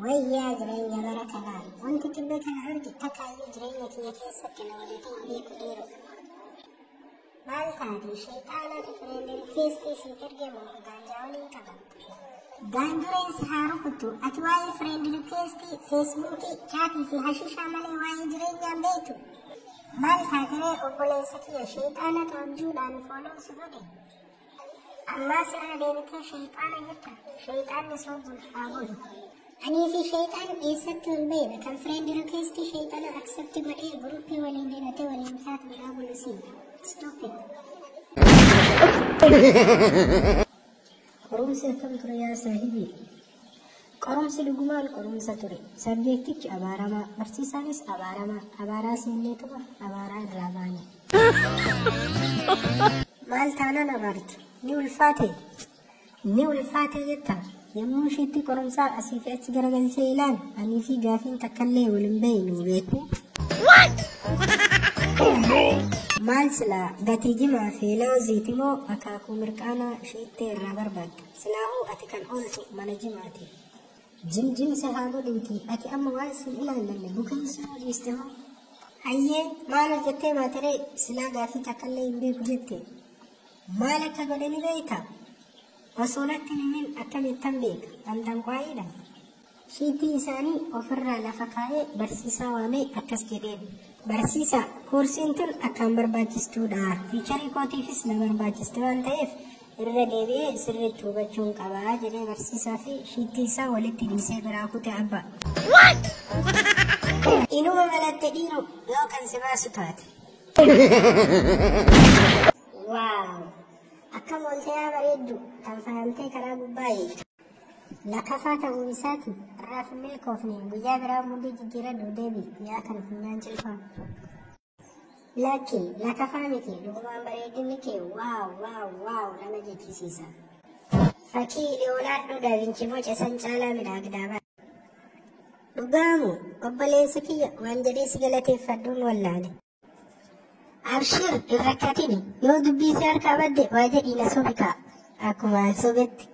Wayyaa jireenya bara kanaa wanti tibba kana arge takkaayyuu jireenya kiyya keessatti na mudatee hin beeku dhiiroo. Maal taate sheexaanatu friend request siif erge moo gaanjaa waliin qabamte? Gaanjureen si haa rukuttu ati waa'ee friend request, feesbuukii, chaatii fi hashishaa malee waa'ee jireenyaa hin beektu. Maal taateree obboleessa kiyya sheexaanatu abjuudhaan follow si godhe? Ammaas irra deebitee sheexaana jetta? Sheexaanni si wajjin haa bulu. Anii fi sheexaan eessatti wal beekna? Kan friend request sheexana accept godhee guruppii waliin hidhatee waliin chat godhaa bulu si. Stupid. Qorumsi akkam ture yaa saahibii? Qorumsi dhugumaan qorumsa ture. Sabjeektichi abaaramaa, barsiisaanis abaaramaa, abaaraa seenneetuma abaaraa irraa baane. Maal taanaan abaartu? Ni ulfaatee? Ni ulfaatee jettaa? Yommuu ishiitti qorumsaa asii fi achi garagalchee ilaalu anii fi gaafiin takkallee wal hin beeynu beekuu? Maal silaa gatii jimaa fi lawziiti moo akaakuu mirqaanaa shiittee irraa barbaadda? Silaahuu ati kan ooltu mana jimaati. Jim jim si haa godhuutii ati amma waan sin ilaallanne bukeessuu yoo dhiiste hoo? Hayyee maal hojjettee baateree silaa gaafii takkallee hin beeku jette? Maal akka godhe ni beektaa? Osoo natti hin himin akkamittan beeka? An xanqwaayiidha? Shiitii isaanii ofirraa lafa kaa'ee barsiisaa waamee akkas jedheen. Barsiisaa, koorsiin tun akkaan barbaachistuudha. Fiicharii kootiifis na barbaachisti waan ta'eef irra deebi'ee sirriitti hubachuun qaba jedhee barsiisaa fi shiitii isaa walitti dhiisee biraa kute abba. Inuma malatte dhiiroo yoo kan si baasu taate. Waaw! Akkam oolte yaa bareeddu tan faayamtee karaa gubbaa eegdu. Lakafaa ta'uu isaati har'aaf hin milkoofne guyyaa biraa mudii jijjiiradhu deebi yaa kan funyaan cilfaa. Lakki lakafaa miti dhugumaan bareedinni kee waaw waaw waaw nama jechisiisa. Fakii Liyonaardoo Daavinchi boce san caalaa midhaagdaa bara. Dhugaamu obboleessa kiyya waan jedhee si galateeffadhuun wallaale. Abshir hin rakkatini yoo dubbii si harkaa badde waa jedhii na sobi kaa akkuma an sobetti.